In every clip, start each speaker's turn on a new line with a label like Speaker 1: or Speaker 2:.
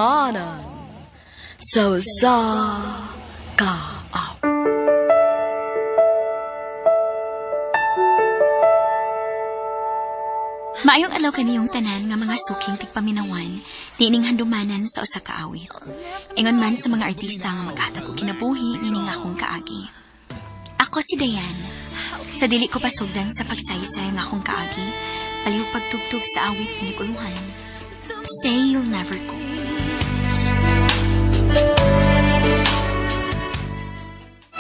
Speaker 1: Handumanan sa usa ka awit.
Speaker 2: Maayong adlaw kaniyong tanan nga mga suking tigpaminawan niining handumanan sa usa ka awit. Ingon man sa mga artista nga maghatag og kinabuhi nining akong kaagi. Ako si Dayan. Sa dili ko pasugdan sa pagsaysay nga akong kaagi, palihog pagtugtog sa awit nga naguluhan. Say You'll Never Go.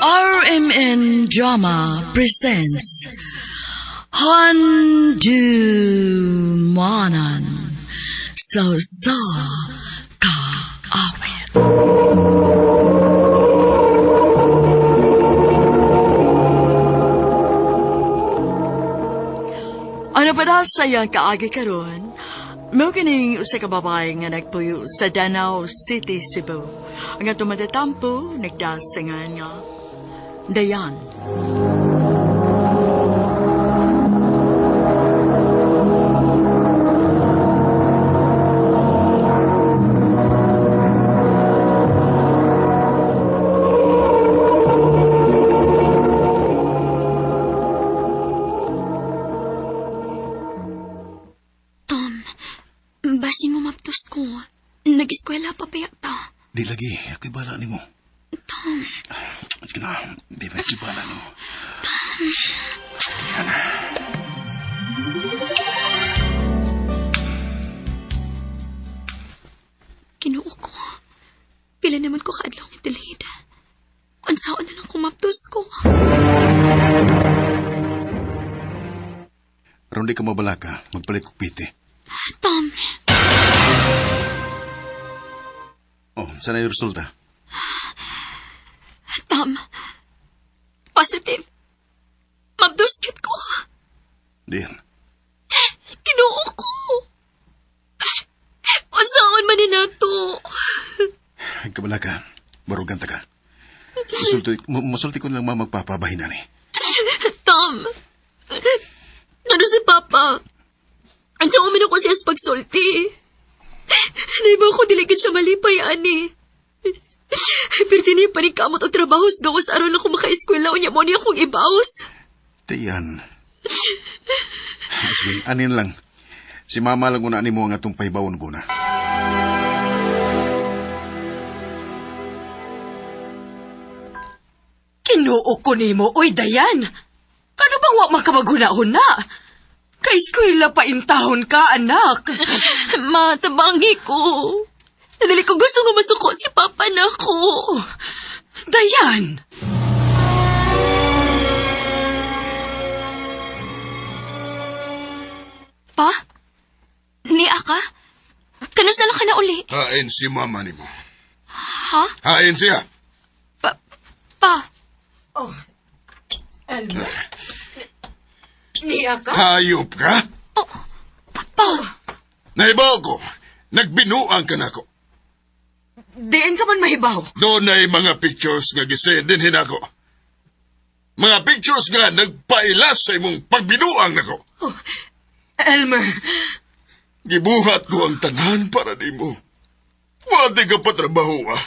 Speaker 1: RMN Drama presents Handumanan sa usa ka awit. Ano pa daw sa iyang kaagi karon? Mao kining usa ka babae nga nagpuyo sa Danao City, Cebu. Ang atong matatampo nagdasingan nga Dayan.
Speaker 2: Tom, basin mo maptos ko. Nag-eskwela pa pa ta.
Speaker 3: Di lagi, ako'y bala nimo.
Speaker 2: Tom,
Speaker 3: Sige na, di ba ako'y bala nimo. Sige na.
Speaker 2: Ginoo ko. Pila naman ko kaadlaw nga delayed. Unsaon na lang kung maptos ko.
Speaker 3: Aron di ka mabalaka, magpalit kog piti.
Speaker 2: Tom,
Speaker 3: Oh, sana yung resulta?
Speaker 2: Tom. Positive. Maptos cute ko.
Speaker 3: Diyan.
Speaker 2: Ginoo ko. Unsaon man ni nato.
Speaker 3: Kabalaka, barugan ta ka. Musulti ko lang magpapabahin na ni.
Speaker 2: Tom. Ano si Papa? Unsaon man ako siya sa pagsulti. Naiba ko dili gid siya malipay ani. Pero dini pa rin kamot og trabaho sa gawas aron ako maka-eskwela unya mo niya akong ibaos.
Speaker 3: Diyan. Sige, anin lang. Si mama lang una nimo ang atong pahibawon ko na.
Speaker 4: Kinuo ko nimo, oy Dayan. Kano bang wa man ka maghuna-huna? Kay eskwela pa intahon ka, anak.
Speaker 2: Ma, tabangi ko. Dili ko gusto nga masuko si Papa nako.
Speaker 4: Dayan!
Speaker 2: Pa? Ni Aka? Kanusa na ka na uli?
Speaker 5: Hain si mama nimo.
Speaker 2: Ha?
Speaker 5: Hain siya.
Speaker 2: Pa? Pa?
Speaker 4: Oh, Elmer. Niya ka?
Speaker 5: Hayop ka?
Speaker 2: Oh, pa?
Speaker 5: Nahibaw ko. Nagbinuang ka nako.
Speaker 4: Diin ka man mahibaw.
Speaker 5: Doon ay mga pictures nga gisend din hinako. Mga pictures nga nagpailas sa imong pagbinuang nako.
Speaker 4: Oh, Elmer,
Speaker 5: Gibuhat ko ang tanan para nimo. Wa di ka patrabaho ah.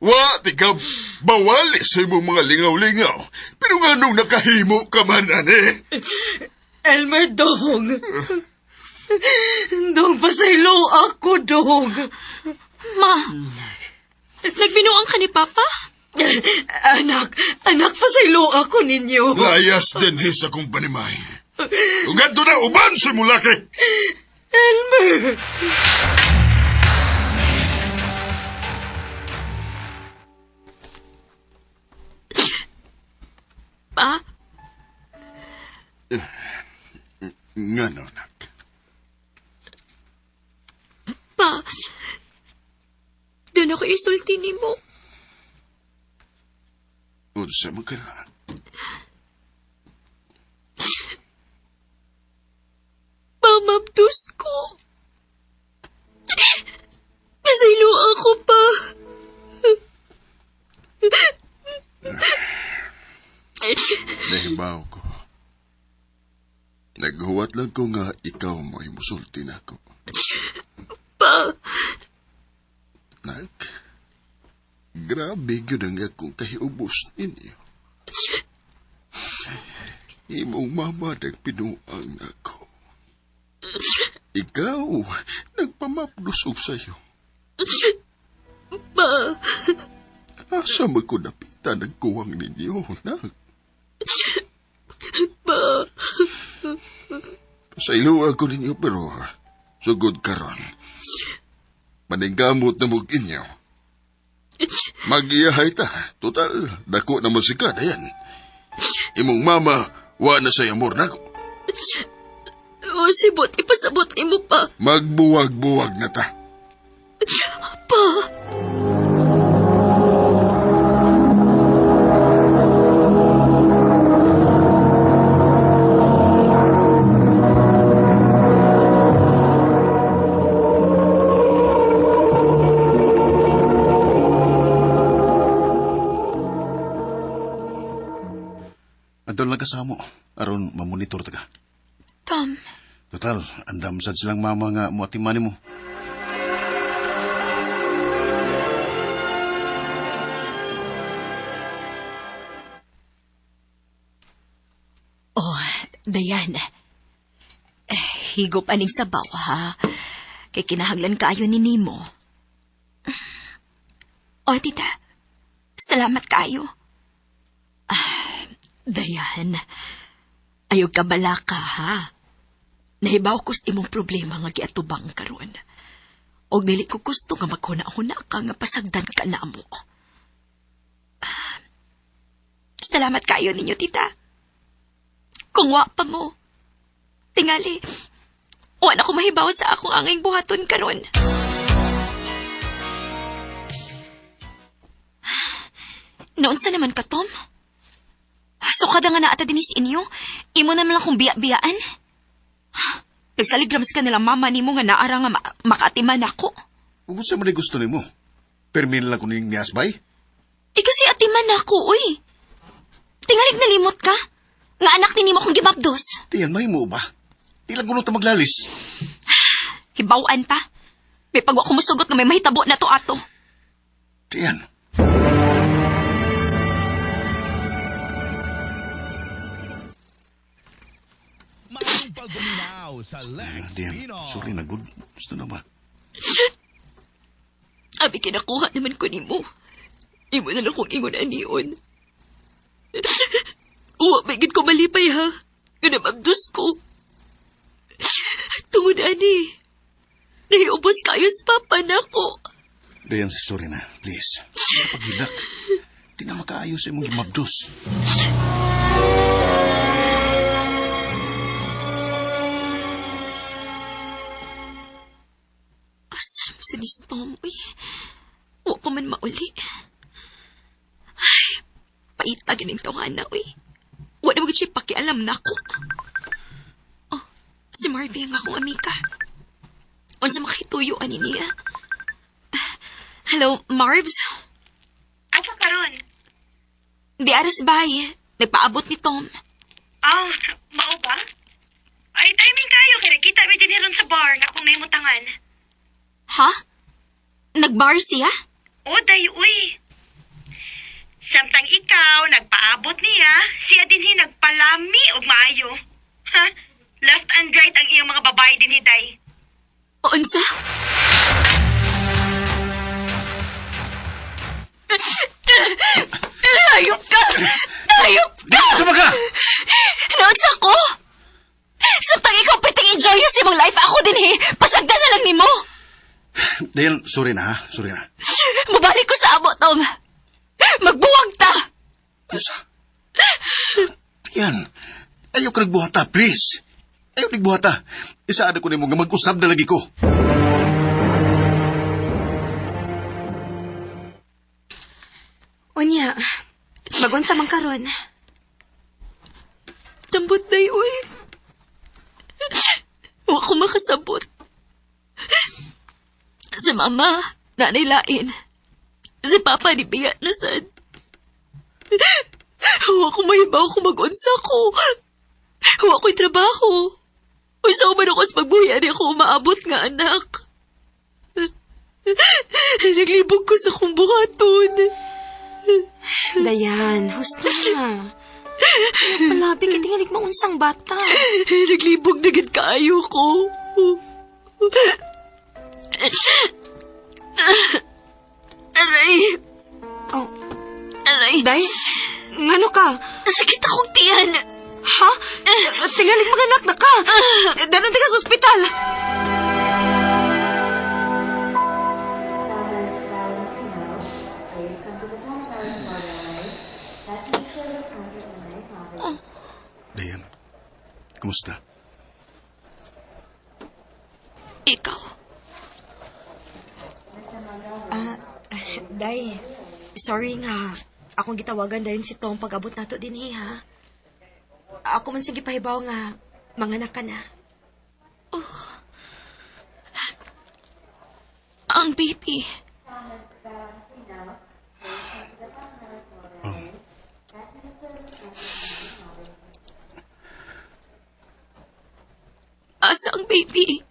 Speaker 5: Wa di ka bawali sa imong mga lingaw-lingaw. Pero nga nung nakahimo ka man, ane.
Speaker 4: Elmer, dong. Dong, pasaylo ako, dong.
Speaker 2: Ma? Nagbinuang ka ni Papa?
Speaker 4: Anak, anak, pasaylo ako ninyo.
Speaker 5: Layas din sa akong panimay. Ug adto na uban sa imong laki.
Speaker 4: Elmer!
Speaker 2: Pa?
Speaker 5: Ngano, nak?
Speaker 2: Pa? Doon ako isulti nimo.
Speaker 5: Unsa man ka na?
Speaker 2: Pamabdos ko. Pasaylo ako pa.
Speaker 5: Nahibaw ko. Naghuwat lang ko nga ikaw mo'y musulti nako.
Speaker 2: Pa,
Speaker 5: Grabe gyud ang akong kahiubos ninyo. Imong mama nagpinuang nako. Ikaw, nagpamapdusog sa'yo.
Speaker 1: Pa,
Speaker 5: Asa man ko napitan ang kuwang ninyo, nak?
Speaker 1: pa.
Speaker 5: Pasayloa ko ninyo pero sugod karon. Maningkamot na mong inyo. Magiyahay ta. Total, dako na musika na yan. Imong mama, wa na sa amor nako.
Speaker 1: O, sibot, ipasabot imo pa.
Speaker 5: Magbuwag-buwag na ta.
Speaker 1: Pa.
Speaker 3: Adol lang ka sa amo, aron mamonitor ta ka.
Speaker 2: Tom,
Speaker 3: Total, andam sad silang mama nga muatiman nimo.
Speaker 2: Oh, Dayan. Eh, higop aning sabaw, ha? Kay kinahanglan kaayo ni Nemo. Oh, tita. Salamat kaayo. Ah, Dayan. Ayaw ka balaka, ha? Nahibaw ko sa imong problema nga giatubang karon. Og dili ko gusto nga maghuna-huna ka nga pasagdan ka na mo. Ah, salamat kaayo ninyo, tita. Kung wa pa mo. Tingali, wa na ko mahibaw sa akong anging buhaton karon. Noon sa naman ka, Tom? Sukada nga naata dinis inyo. Imo naman lang kong biya-biyaan. Nagsaligrams ka nila mama nimo nga naara nga makaatiman ako.
Speaker 3: Kung sa man gusto nimo, permin lang ko ning niasbay.
Speaker 2: Eh kasi atiman ako, uy. Tingalig nalimot ka. Nga anak ni nimo kong gimapdos.
Speaker 3: Tiyan, may mo ba? Di lang kuno ta maglalis.
Speaker 2: Hibawan pa. May pagwa kumusugot nga may mahitabo na to ato.
Speaker 3: Tiyan.
Speaker 6: Maayong pagpaminaw sa Lex
Speaker 3: Tiyan,
Speaker 6: Pinoy.
Speaker 3: sorry na good. Gusto na ba?
Speaker 1: Abi, kinakuha naman ko nimo. Imo na lang kong ingon anion. Uwa, may ko malipay ha. Ganamabdos ko. Tungod ani. Nahiubos kayo sa papa na ko.
Speaker 3: Dayan, sorry na. Please. Paghilak. Di na makaayo sa imong gimabdos.
Speaker 2: Asa naman si Miss Tom, uy. Wa pa man mauli. Ay, paita gining tawhana, uy. Wa na magod siya pakialam na ako. Oh, si Marvy ang akong amika. Unsa makahituyo ani niya? Ah, hello, Marvs.
Speaker 7: Asa karon?
Speaker 2: Di aras bahay. Nagpaabot ni Tom.
Speaker 7: Ah, mao ba? Ay, timing kayo kay nagkita mi dinhi ron sa bar nga akong nahimutangan.
Speaker 2: Ha? Nagbar siya?
Speaker 7: O, day, uy. Samtang ikaw nagpaabot niya, siya dinhi nagpalami og maayo. Ha? Left and right ang iyong mga babae dinhi, day.
Speaker 2: O, unsa? Hayop ka! Hayop ka!
Speaker 3: Sama ka!
Speaker 2: Naunsa ko? Samtang ikaw piting enjoy sa imong life, ako din eh. Pasagdan na lang nimo.
Speaker 3: Dayan, sorry na ha. Sorry na.
Speaker 2: Mabalik ko sa amo, Tom. Magbuwag ta.
Speaker 3: Usa. Tiyan, ayaw ka nagbuhata, please. Ayaw nagbuhata. Isaada ko nimo nga mag-usab na lagi ko.
Speaker 4: Unya, magunsa man karon.
Speaker 1: Tambot na uy. Wa ko makasabot. Si mama, nanay lain. Si papa ni biya na sad. Wa ko mahibaw kung mag-unsa ko. Wa ko'y trabaho. Unsa man ako sa pagbuhi ani ako umaabot nga anak. Naglibog ko sa kong buhaton.
Speaker 7: Dayan, husto na. Palabi kay tingalig maunsang bata.
Speaker 1: Naglibog na gid kaayo ko. Aray!
Speaker 7: Oh,
Speaker 2: Aray.
Speaker 7: Day, ngano ka?
Speaker 2: Sakit akong tiyan.
Speaker 7: Ha? Tingalig mga anak na ka. Danan ka sa ospital.
Speaker 3: Dayan, kumusta?
Speaker 2: Ikaw.
Speaker 7: Ah, Day, sorry nga. Akong gitawagan dayon si Tom pag-abot nato dinhi, ha? Ako man sige pahibaw nga manganak ka na.
Speaker 2: Ang baby.
Speaker 3: Oh.
Speaker 2: Asa ang baby?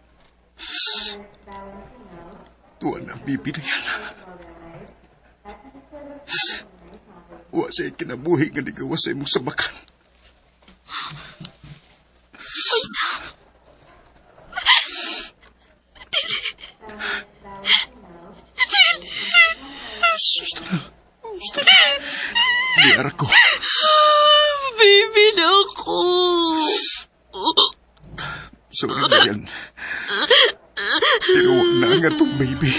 Speaker 3: Tuwa na ang bibi na yan. Wa siya kinabuhi nga nigawa sa imong sabakan.
Speaker 2: Unsa?
Speaker 3: Susto na. Susto na. Diyara ko.
Speaker 1: Baby na ako.
Speaker 3: Sorry na yan. Pero wag na nga itong baby.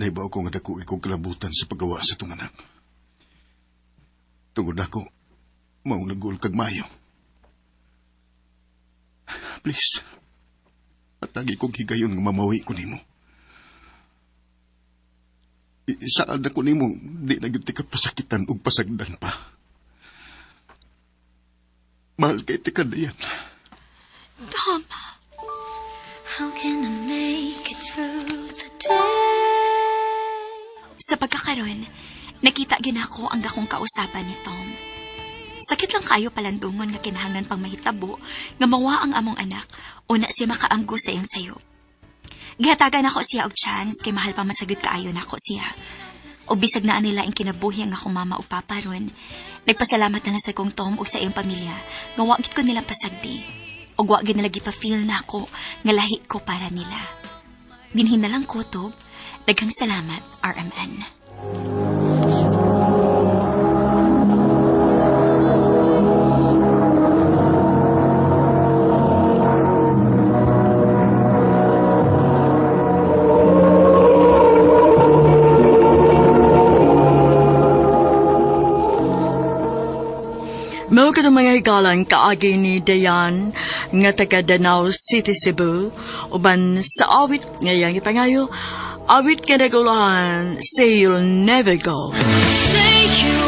Speaker 3: Naibaw ko nga dako ikong kalabutan sa paggawa sa itong anak. Tungod ako, maunagol kag mayo. Please, atagi kong higayon nga mamawi ko nimo. Isaad na ko nimo, di na gyud ti ka pasakitan og pasagdan pa. Mahal kay ti ka na yan.
Speaker 2: Tom.
Speaker 8: How can I make it through the day?
Speaker 2: Sa pagkakaroon, nakita gyud nako ang dakong kausapan ni Tom. Sakit lang kayo palandungon nga kinahanglan pang mahitabo nga mawa ang among anak o na siya makaamgo sa iyang sayo. Gihatagan ako siya og chance kay mahal pa man sa gyud kaayo nako siya. O bisag naa nila ang kinabuhi ang akong mama o papa ron. Nagpasalamat na lang sa kong Tom o sa iyang pamilya nga wa gid ko nila pasagdi. Og wa gid nila gipa-feel nako nga lahi ko para nila. Dinhin na lang ko to. Daghang salamat, RMN.
Speaker 1: Mao kadtong mga higalan kaagi ni Dayan nga taga Danao City, Cebu uban sa awit nga iyang ipangayo, awit nga nagulahan, Say You'll Never Go.
Speaker 8: Say you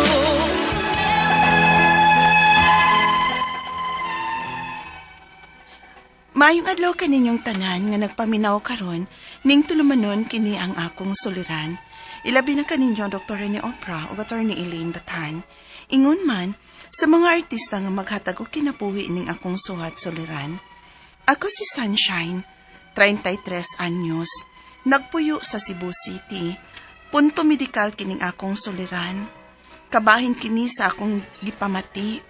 Speaker 9: Maayong adlaw kaninyong tanan nga nagpaminaw karon ning tulumanon kini ang akong suliran. Ilabi na kaninyo Dr. Rene Oprah ug Attorney Elaine Batan. Ingon man sa mga artista nga maghatag og kinabuhi ning akong suhat suliran. Ako si Sunshine, 33 anyos, nagpuyo sa Cebu City. Punto medikal kining akong suliran. Kabahin kini sa akong gipamati.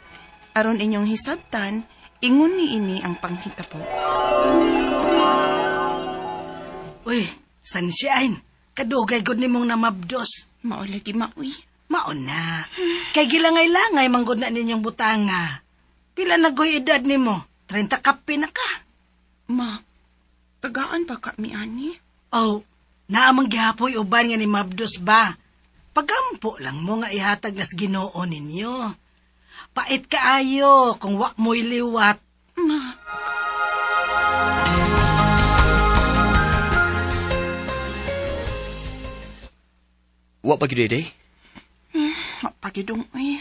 Speaker 9: Aron inyong hisabtan, ingon ni ini ang panghitabo.
Speaker 10: Uy, Sunshine, kadugay gud nimong namabdos.
Speaker 9: Mao lagi maoy.
Speaker 10: Mao na. Kay gilangay-langay manggod na ninyong butanga. Pila na goy edad nimo? 30 kape na ka.
Speaker 9: Ma, tagaan pa ka mi ani?
Speaker 10: Oh, naamang gihapoy uban nga ni Mabdos ba? Pagampo lang mo nga ihatag nas Ginoo ninyo. Pait kaayo kung wa mo'y liwat.
Speaker 9: Ma,
Speaker 11: Wa pa gyud day.
Speaker 9: mapagidong uy.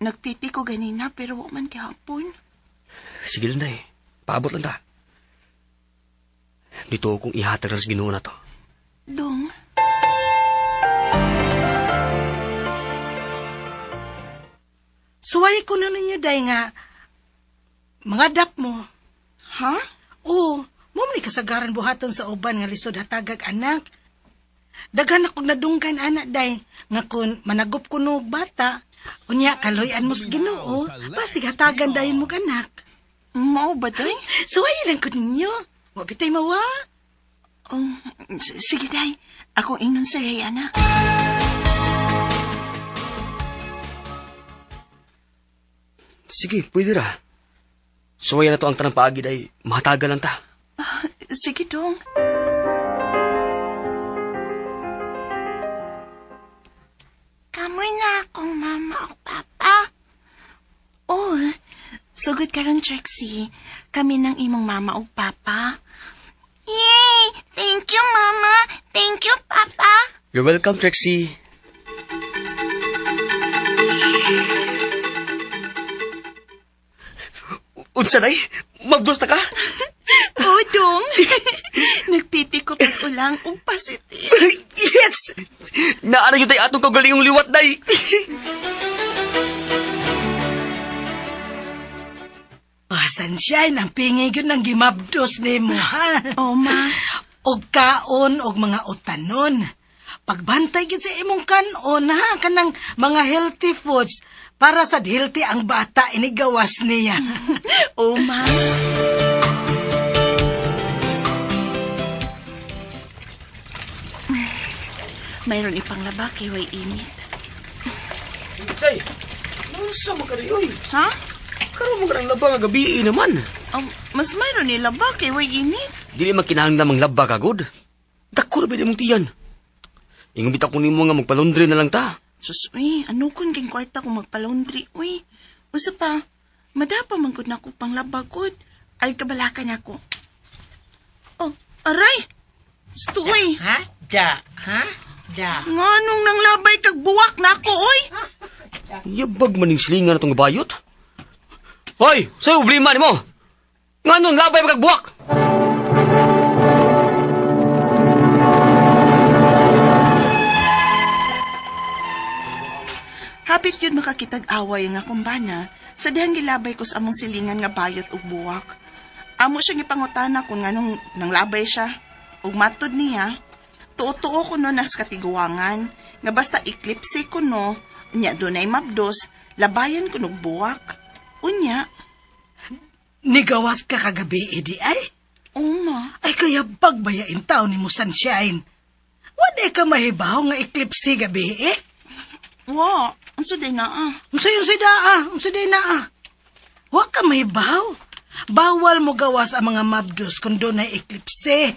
Speaker 9: Nagpiti ko ganina pero wa man gihapon.
Speaker 11: Sige lang day. Paabot lang ta. Dito akong ihatag lang sa Ginoo na to.
Speaker 9: Dong,
Speaker 10: Suway ko na ninyo day nga Mga dap mo.
Speaker 9: Ha?
Speaker 10: Oo, mo man ni kasagaran buhaton sa uban nga lisod hatagag anak. Daghan akong nadunggan anak day nga kun managop kuno og bata, unya kaloy-an mo sa Ginoo, basig hatagan dayon mo anak.
Speaker 9: Mao ba, day?
Speaker 10: Suway lang ko ninyo. Wa bitay mawa.
Speaker 9: Sige, day. Akong ingnon si Ray, ana.
Speaker 11: Sige, pwede ra. Suwayan na to ang tanang paagi, day. Mahatagan lang ta.
Speaker 9: Ah, sige, dong.
Speaker 8: Kamoy na akong mama o papa.
Speaker 9: Oh, sugod karon Trixie. Kami ng imong mama ug papa.
Speaker 8: Yay! Thank you, Mama. Thank you, Papa.
Speaker 11: You're welcome, Trixie. Unsa day? Magdos na ka?
Speaker 9: Oh, dong. Nagpiti ko pag ulang ug pasitin.
Speaker 11: Yes! Naara yun tayo atong kagalingong liwat, day!
Speaker 10: Ah, sunshine, ang pingi gyud ng gimabdos nimo, ha?
Speaker 9: Oh, ma.
Speaker 10: Og kaon og mga utanon. Pagbantay gyud sa imong kanon, ha? Kanang mga healthy foods para sa healthy ang bata inigawas niya.
Speaker 9: Oh, ma. Mayroon ipang laba kay way init.
Speaker 11: Day, unsa man ka oy?
Speaker 9: Ha?
Speaker 11: Karon mo ka ng laba nga gabi naman.
Speaker 9: Mas mayroon ni laba kay way init.
Speaker 11: Dili man kinahanglan mang laba ka gud. Dako ra ba imong tiyan? Ingon bitaw ko nimo nga magpalundre na lang ta.
Speaker 9: Sus, uy, ano kun king kwarta kung magpalaundry, uy. Usa pa, madapa man gud nako pang laba gud. Ay kabalakan ako. Oh, aray! Stoy!
Speaker 10: Ha? Ja, ha? Ja.
Speaker 9: Nganong nang labay kag buwak nako, oy?
Speaker 11: Yabag man ning silingan atong bayot. Hoy, sa'yo problema nimo. Nganong labay magbuwak?
Speaker 9: Hapit yun makakitag away nga kumbana sa dihang gilabay ko sa among silingan nga bayot ug buwak. Amo siya gipangutana kung nganong nanglabay siya. Ug matod niya, tuo-tuo ko no nas katiguangan, nga basta eclipse ko no, nya dunay mabdos, labayan ko nog buwak. Unya,
Speaker 10: Nigawas ka kagabi, edi ay?
Speaker 9: Uma.
Speaker 10: Ay kaya bagbayain tao ni mo sunshine. Wala ka mahibaw nga eclipse gabi eh?
Speaker 9: Wa, unsa day naa?
Speaker 10: Unsa yung daa? Unsa day naa? Wa ka mahibaw. Bawal mo gawas ang mga mabdos kung doon ay eclipse.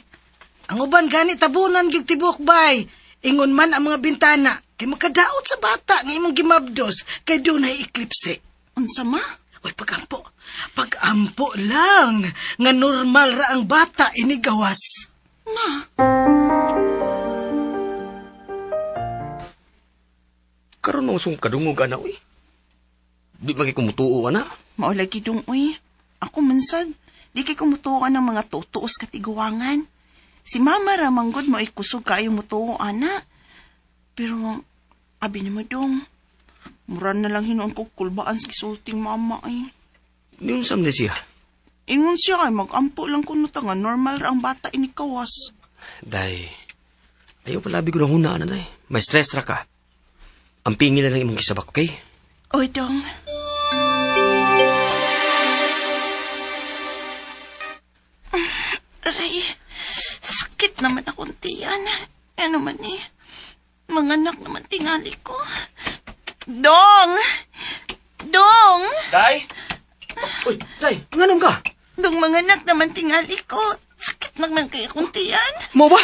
Speaker 10: Ang uban gani tabunan gyud tibok bay. Ingon man ang mga bintana kay makadaot sa bata nga imong gimabdos kay doon ay eclipse.
Speaker 9: Unsa ma?
Speaker 10: Uy, pagampo. Pagampo lang nga normal ra ang bata inigawas.
Speaker 9: Ma.
Speaker 11: Karon nung sung kadungog ana uy. Di man kay kumutuo ana.
Speaker 9: Mao lagi dong uy. Ako mansad, di kay kumutuo ng mga tutuos katiguangan. Si mama ra manggod mo ay kusog kaayo mutuo ana. Pero abi nimo dong. Mura na lang hinuon ko kulbaan sa gisulting mama ay.
Speaker 11: Niun sam ni siya.
Speaker 9: Ingon siya kay magampo lang kuno ta nga normal ra ang bata ini kawas.
Speaker 11: Day, ayaw palabi ko na huna ana day. May stress ra ka. Ang pingil na lang imong gisabak, okay?
Speaker 9: Oy dong. Aray, sakit naman akong tiyan. Ano man eh. Mga anak naman tingali ko. Dong! Dong!
Speaker 11: Day! Uy, Day, nganong ka?
Speaker 9: Dong, mga anak naman tingali ko. Sakit naman kay akong tiyan.
Speaker 11: Mo ba?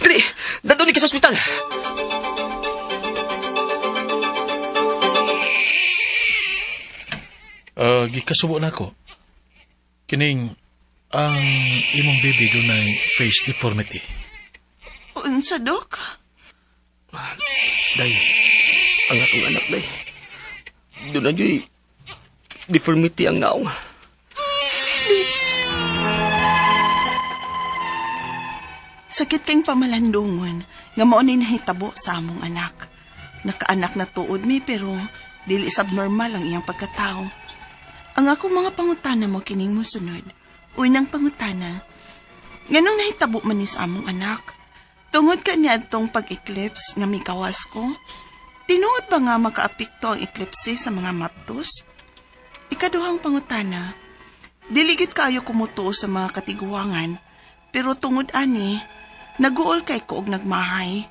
Speaker 11: Dali, dadto ni ka sa ospital.
Speaker 12: Gikasubo na ako. Kining ang imong baby dunay face deformity.
Speaker 9: Unsa, Dok?
Speaker 11: Day, ang atong anak, day. Doon na juy, deformity ang naong.
Speaker 9: Sakit kayong pamalandungon nga mao ni nahitabo sa among anak. Nakaanak na tuod mi pero dili subnormal ang iyang pagkatao. Ang akong mga pangutana mo kining mosunod. Unang pangutana, nganong nahitabo man ni sa among anak? Tungod ka niya atong pag-eclipse nga migawas ko? Tinuod ba nga makaapekto ang eclipse sa mga maptos? Ikaduhang pangutana, dili gyud kaayo ko motuo sa mga katiguangan, pero tungod ani, naguol kay ko og nagmahay.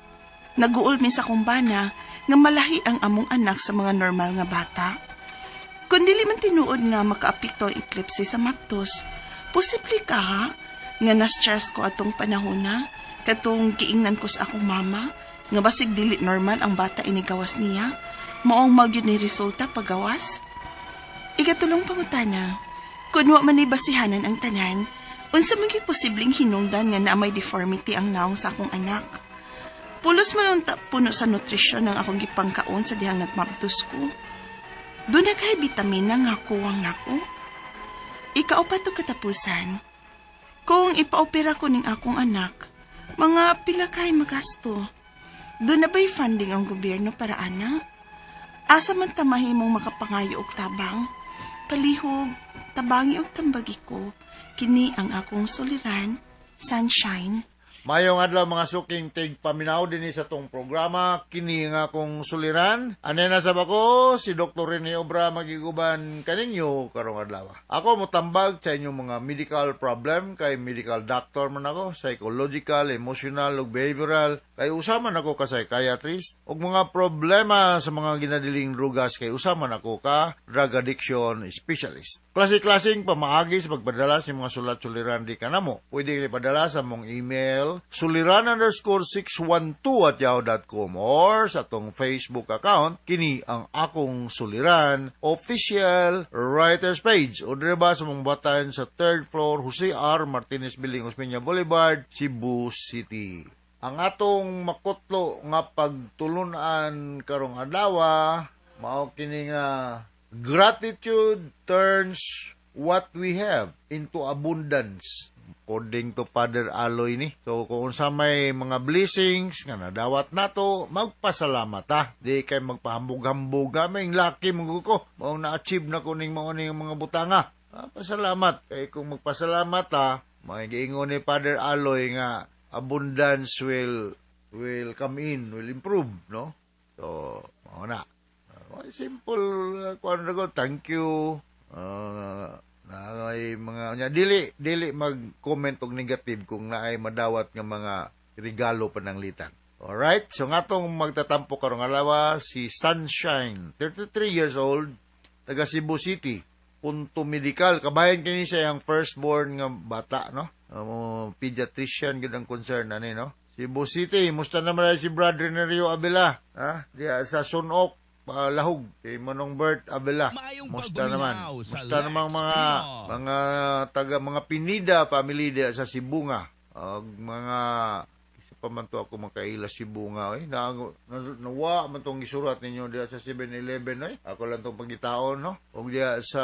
Speaker 9: Naguol mi sa akong bana nga malahi ang among anak sa mga normal nga bata. Kung dili man tinuod nga makaapekto ang eclipse sa maptos, posible ka ha nga na-stress ko atong panahon na katong giingnan ko sa akong mama nga basig dili normal ang bata inigawas niya, maong magyud ni resulta pagawas. Ikatulong pangutana, kung wa man ni basihanan ang tanan, unsa man gyud posibleng hinungdan nga naa may deformity ang naong sa akong anak? Pulos man unta puno sa nutrisyon ang akong gipangkaon sa dihang nagmabdos ko. Duna kay bitamina nga kuwang nako. Ikaupat ug katapusan, kung ipaopera ko ning akong anak, mga pila kay magasto? Duna ba'y funding ang gobyerno para ana? Asa man ta mahimong makapangayo og tabang? Palihog, tabangi og tambagi ko. Kini ang akong suliran, Sunshine.
Speaker 13: Mayong adlaw, mga suking tigpaminaw, dinhi sa tong programa kini nga akong suliran. Ane na sa bako si Dr. Rene Obra magiguban kaninyo karong adlaw. Ako motambag sa inyong mga medical problem kay medical doctor man ako, psychological, emotional ug behavioral kay usa man ako ka psychiatrist, ug mga problema sa mga ginadiling drugas kay usa man ako ka drug addiction specialist. Klase-klaseng pamaagi sa pagpadala sa mga sulat suliran di kanamo. Pwede kayo padala sa mong email suliran_612@yahoo.com or sa atong Facebook account kini ang akong suliran official writers page o dire ba sa mong batan sa third floor, Jose R. Martinez Building, Osmeña Boulevard, Cebu City. Ang atong makutlo nga pagtulunan karong adlaw mao kini nga gratitude turns what we have into abundance, according to Father Aloy ni. So kung unsa may mga blessings nga nadawat nato, magpasalamat ta. Di kay magpahambog-hambog may laki mo ko. Mao na-achieve na ko ning mao ning mga butanga. Ah, pasalamat. Kay kung magpasalamat ta, may giingon ni Father Aloy nga abundance will come in, will improve, no? So, mao na. Simple kuan ra, thank you. Naay mga nya dili dili mag-comment og negative kung naay madawat nga mga regalo pananglitan. Alright, so ngatong magtatampo karong adlaw si Sunshine, 33 years old, taga Cebu City, punto medical. Kabahin kini siya ang firstborn nga bata, no? Pediatrician gid ang concern ani, no? Cebu City, musta naman si Brother Nerio Abela, ha? Diya sa Sunok, Lahug, kay Manong Bert Abela. Musta naman? Musta naman mga taga mga Pinida family diya sa Sibonga? Og mga isa pa man to ako makaila Sibonga oy. Na, na, nawa man tong gisurat ninyo diya sa 7-Eleven oy. Ako lang tong pagitaon, no. Og diya sa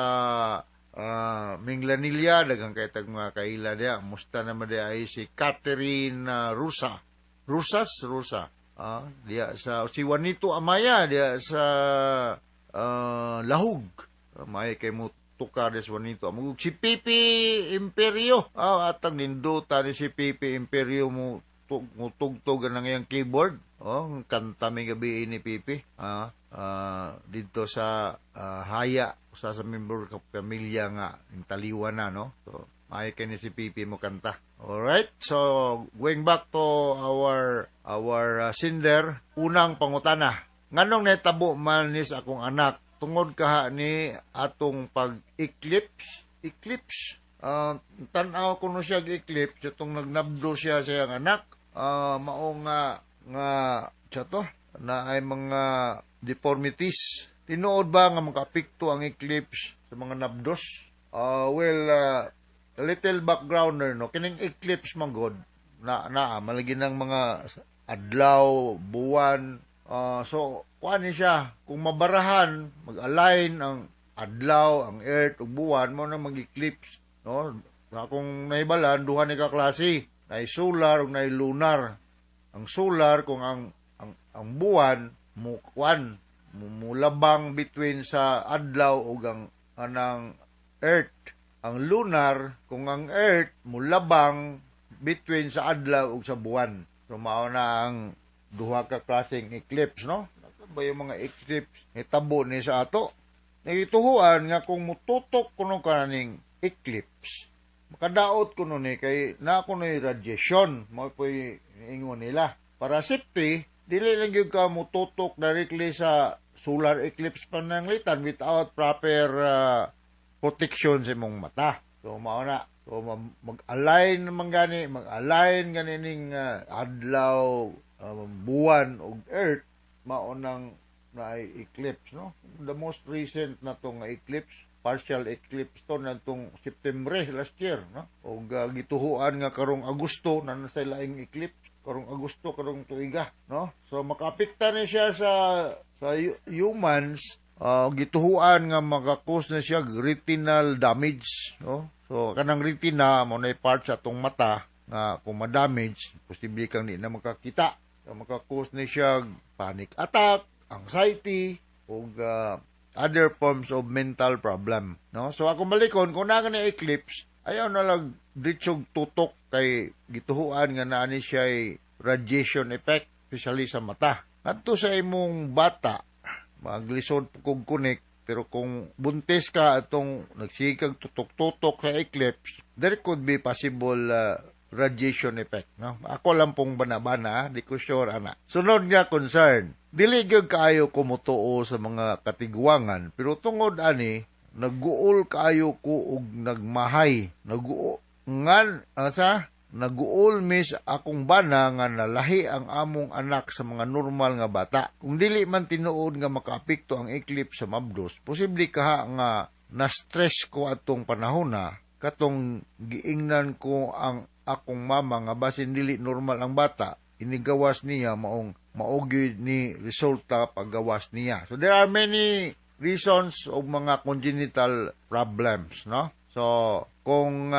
Speaker 13: Minglanilla, daghang kay tag mga kaila diya. Musta naman diya ay si Catherine Rusa. Rusas, Rusa. Diya sa si Juanito Amaya diya sa Lahug. May kay mo tukar des Juanito. Amug si Pipi Imperio. Atang nindota ni si Pipi Imperio mo mutugtog ang iyang keyboard. Oh, kanta mi gabi ni Pipi. Dito sa Haya, usa sa member ka pamilya nga yung taliwa na, no. So, may kay ni si Pipi mo kanta. Alright, so going back to our sender, unang pangutana. Nganong nahitabo man ni sa akong anak tungod kaha ni atong pag-eclipse? Eclipse. Tan-aw kuno siya eclipse itong nagnabdo siya sa iyang anak. Mao nga nga siya to na ay mga deformities. Tinuod ba nga makaapekto ang eclipse sa mga nabdos? Well, a little backgrounder, no, kining eclipse man god na naa malagi ng mga adlaw, buwan, so kuan ni siya kung mabarahan, mag-align ang adlaw, ang earth ug buwan, mo na mag-eclipse, no? Sa akong nahibalan, duha ni ka klase, nay solar ug nay lunar. Ang solar, kung ang buwan mo kuan mulabang between sa adlaw ug ang anang Earth. Ang lunar, kung ang Earth mulabang between sa adlaw ug sa buwan. So mao na ang duha ka klaseng eclipse, no? Ba yung mga eclipse nitabo ni sa ato? Nagituhuan nga kung mututok kuno kaning eclipse, makadaot kuno ni kay na kuno radiation, mao po'y ingon nila. Para safety, dili lang gyud ka mututok directly sa solar eclipse pananglitan without proper protection sa imong mata. So mao na. So mag-align man gani, mag-align gani ning adlaw, buwan ug earth, mao nang naay eclipse, no? The most recent na tong eclipse, partial eclipse to natong September last year, no? Og gituhuan nga karong Agosto na nasa laing eclipse, karong Agosto karong tuiga, no? So makaapekta ni siya sa humans, gituhuan nga maka-cause na siya retinal damage, no? So kanang retina mo na part sa atong mata nga kung ma-damage, posible kang di na makakita. So, maka-cause ni siya panic attack, anxiety, ug other forms of mental problem, no? So ako malikon kung naa ni eclipse, ayaw na lang diretsog tutok kay gituhuan nga naa ni siya radiation effect, especially sa mata. Adto sa imong bata, maglisod kog connect, pero kung buntis ka atong nagsikag tutok-tutok sa eclipse, there could be possible radiation effect, no? Ako lang pong banabana, di ko sure ana. Sunod nga concern, dili gyud kaayo ko motuo sa mga katigwangan, pero tungod ani naguol kaayo ko og nagmahay. Naguol ngan asa naguol mis akong bana nga nalahi ang among anak sa mga normal nga bata. Kung dili man tinuod nga makaapekto ang eclipse sa mabdos, posible kaha nga na-stress ko atong panahon na katong giingnan ko ang akong mama nga basin dili normal ang bata, inigawas niya maong mao gyud ni resulta paggawas niya. So there are many reasons of mga congenital problems, no? So kung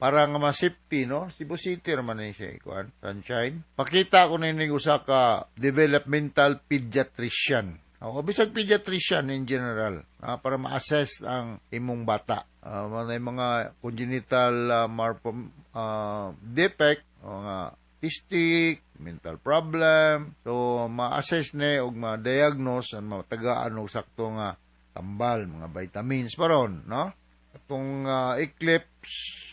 Speaker 13: para nga ma-safety, no? Cebu City raman ni siya, kuan, Sunshine. Pakita ko na usa ka developmental pediatrician. O bisag pediatrician in general, para ma-assess ang imong bata. Mga mga congenital defect, mga autistic, mental problem. So ma-assess ni og ma-diagnose ang matagaan og sakto nga tambal, mga vitamins paron, no? Atong eclipse,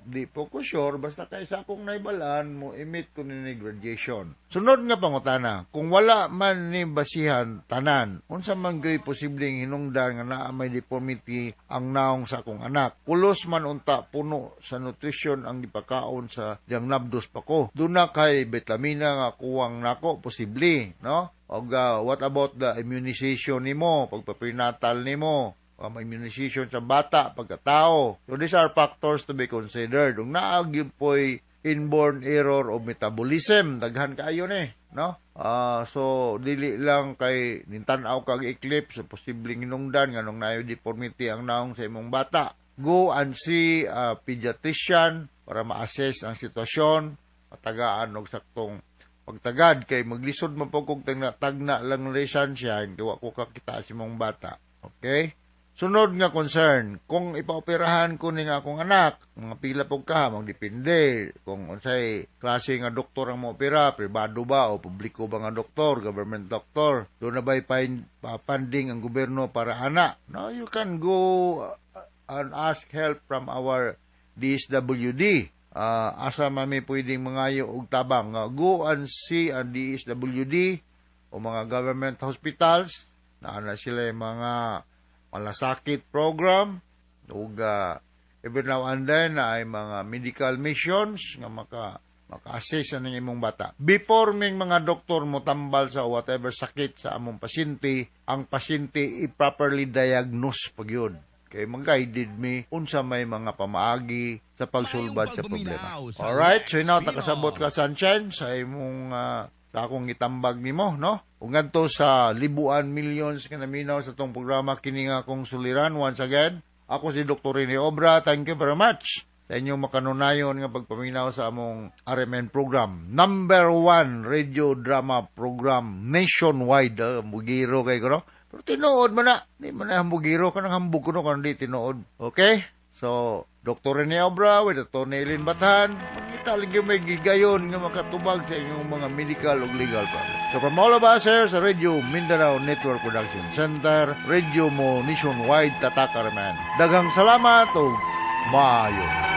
Speaker 13: di po ko sure, basta kay sa akong naibalaan mo emit ko ni radiation. Sunod nga pangutana, kung wala man ni basihan tanan, unsa man gyud posibleng hinungdan nga naa may deformity ang naong sa akong anak? Pulos man unta puno sa nutrition ang gipakaon sa diyang nabdos pa ko. Duna kay vitamina nga kuwang nako posible, no? Og what about the immunization nimo, pagpaprenatal nimo, immunization sa bata, pagkatao? So these are factors to be considered. Kung naa gyud po'y inborn error of metabolism, daghan kaayo ni, no? So dili lang kay nintan-aw kag eclipse, posibleng hinungdan nganong naay deformity ang naong sa imong bata. Go and see a pediatrician para ma-assess ang sitwasyon, matagaan og saktong pagtagad kay maglisod man po kog tagna, tagna lang ni Sunshine kay wa ko kakita sa imong bata. Okay? Sunod nga concern, kung ipaoperahan ko ning akong anak, mga pila pug ka, magdepende kung unsay klase nga doktor ang moopera, pribado ba o publiko ba nga doktor, government doctor, duna ba'y funding ang gobyerno para ana? No, you can go and ask help from our DSWD. Asa man mi pwedeng mangayo og tabang? Go and see ang DSWD o mga government hospitals, naa na sila yung mga malasakit program ug every now and then ay mga medical missions nga maka-assess sa imong bata. Before ming mga doktor mo tambal sa whatever sakit sa among pasyente, ang pasyente i-properly diagnose pag yun. Kay mag-guided mi unsa may mga pamaagi sa pagsulbad sa problema. Alright, so now takasabot ka, Sunshine, sa imong sa akong gitambag nimo, no? Ug ngadto sa libuan millions nga naminaw sa tong programa, kini nga akong suliran once again. Ako si Dr. Rene Obra. Thank you very much sa inyong makanunayon nga pagpaminaw sa among RMN program. Number one radio drama program nationwide. Mugiro kay ko, no? Pero Pero tinuod man na. Di man na hambugiro ka nang hambug kuno kung di tinuod. Okay? So, Dr. Rene Obra with Atty. Eileen Bathan, mangita lang gyud may gigayon nga makatubag sa inyong mga medical ug legal problems. So from all of us here sa Radio Mindanao Network Production Center, Radio Mo Nationwide Tatakar Man. Daghang salamat ug maayo.